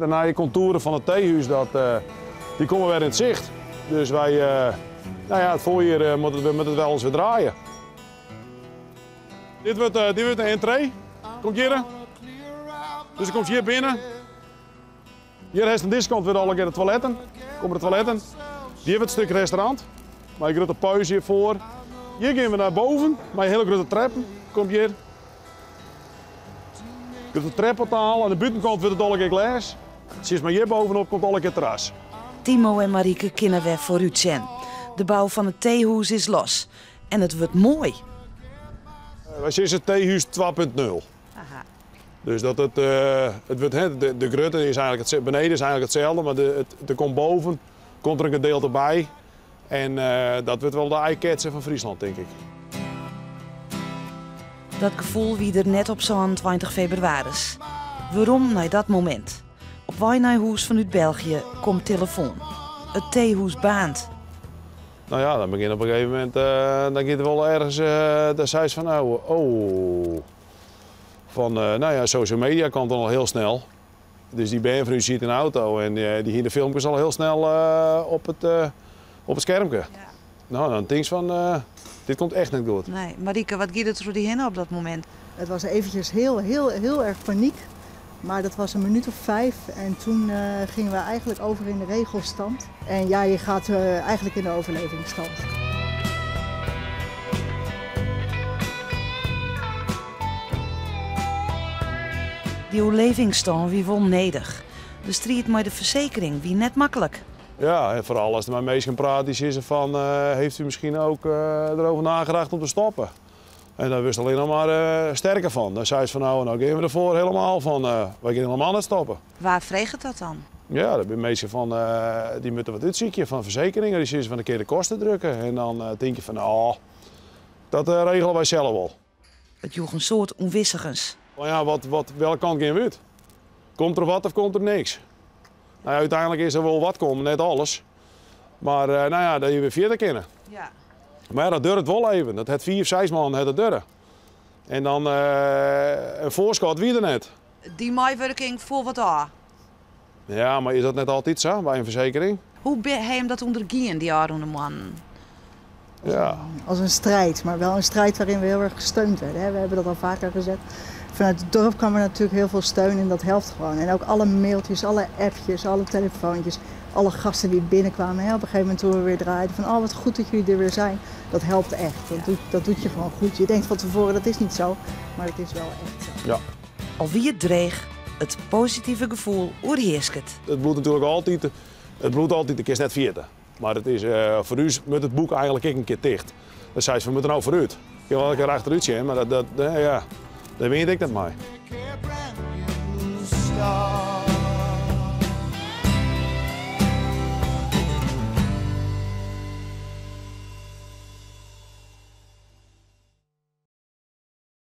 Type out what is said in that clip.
De nije kontoeren fan it teehûs dat, dy komme wer yn it sicht. Dus wy, no ja, it foarjier moat it, moat it wer alles wer draaie. Dit wurdt, dit wurdt de entree. Komt hjir. Dus do komst hjir binnen. Hjir hast oan dizze kant wurde allegear de toiletten. Komme de toiletten. Hjir wurdt it stik restaurant. Mei in grutte puis hjirfoar. Hjir gean we nei boven mei hiele grutte treppen. Komt hjir. Grutte trepportaal. Oan de bûtenkant wurdt it allegear glês. Sis mar hjir bovenop komt allegear terras. Timo en Marieke kinne wer foarút sjen. De bou fan it teehûs is los en it wurdt moai. Wy sizze teehûs 2.0. Dus dat it, it wurdt, hè, de grutte is eigenlijk it, beneden is eigenlijk itselde, mar de, it, der komt boven komt der in gedeelte by. En dat wurdt wol de eyecatcher fan Fryslân, tink ik. Dat gefoel wie der net op 27 febrewaris. Werom nei dat momint. Op wei nei hûs fanút België komt telefoan. It teehûs baarnt. No ja, dan begjint op in gegeven momint, dan giet it wol ergens, dan seist fan oh, oh. Fan, no ja, social media komt dan al hiel snel. Dus dy bern fan ús sieten yn de auto en dy hiene de filmkes al hiel snel op it, op it skermke. No, dan tinkst fan, dit komt echt net goed. Nee. Marieke, wat gie der troch dy hinne op dat momint? It was eventjes heel, heel, heel erg paniek. Maar dat was een minuut of vijf en toen gingen we eigenlijk over in de regelstand. En ja, je gaat eigenlijk in de overlevingsstand. Dy oerlevingsstân wie wol nedich. De striid mei de fersekering wie net maklik. Ja, en foaral as der mei minsken praat dy't sizze fan, heeft u misschien ook erover nagedacht om te stoppen? En dan wurdst allinne noch mar sterker fan. Dan seist fan no, no gean we derfoar helemaal fan, wy gean helemaal net stoppen. Wa freget dat dan? Ja, dat binne minsken fan, dy moatte wat útsykje fan fersekeringen. Dy sizze fan dan kinne je de kosten drukke. En dan tink je fan no, dat regele wy sels wol. It joech in soad ûnwissigens. Mar ja, wat, wat, welke kant gean we út? Komt der wat of komt der niks? No ja, úteinlik is der wol wat kommen, net alles. Mar no ja, dat je wer fierder kinne. Ja. Mar ja, dat duorret wol even. Dat hat fiif, seis moannen hat dat duorre. En dan in foarskot wie der net. Dy meiwurking foel wat ôf. Ja, mar is dat net altyd sa by in fersekering? Hoe ha jim dat ûndergien, dy ôfrûne moannen? Ja. Als een strijd, maar wel een strijd waarin we heel erg gesteund werden. Hè. We hebben dat al vaker gezegd. Vanuit het dorp kwam er natuurlijk heel veel steun en dat helpt gewoon. En ook alle mailtjes, alle appjes, alle telefoontjes, alle gasten die binnenkwamen. Hè, op een gegeven moment toen we weer draaiden van oh wat goed dat jullie er weer zijn. Dat helpt echt. Dat, doet, dat doet je gewoon goed. Je denkt van tevoren dat is niet zo, maar het is wel echt zo. Ja. Al wie it dreech, it positive gefoel oerhearsket. It bliuwt natuerlik altyd, it bliuwt altyd, do kinst net ferjitte. Mar it is, foar ús moat it boek eigentlik ek in kear ticht. Dan seist, we moatte no foarút. Ik kin wol in kear achterút sjen, mar dat, dat, ja, dêr wint ik net mei.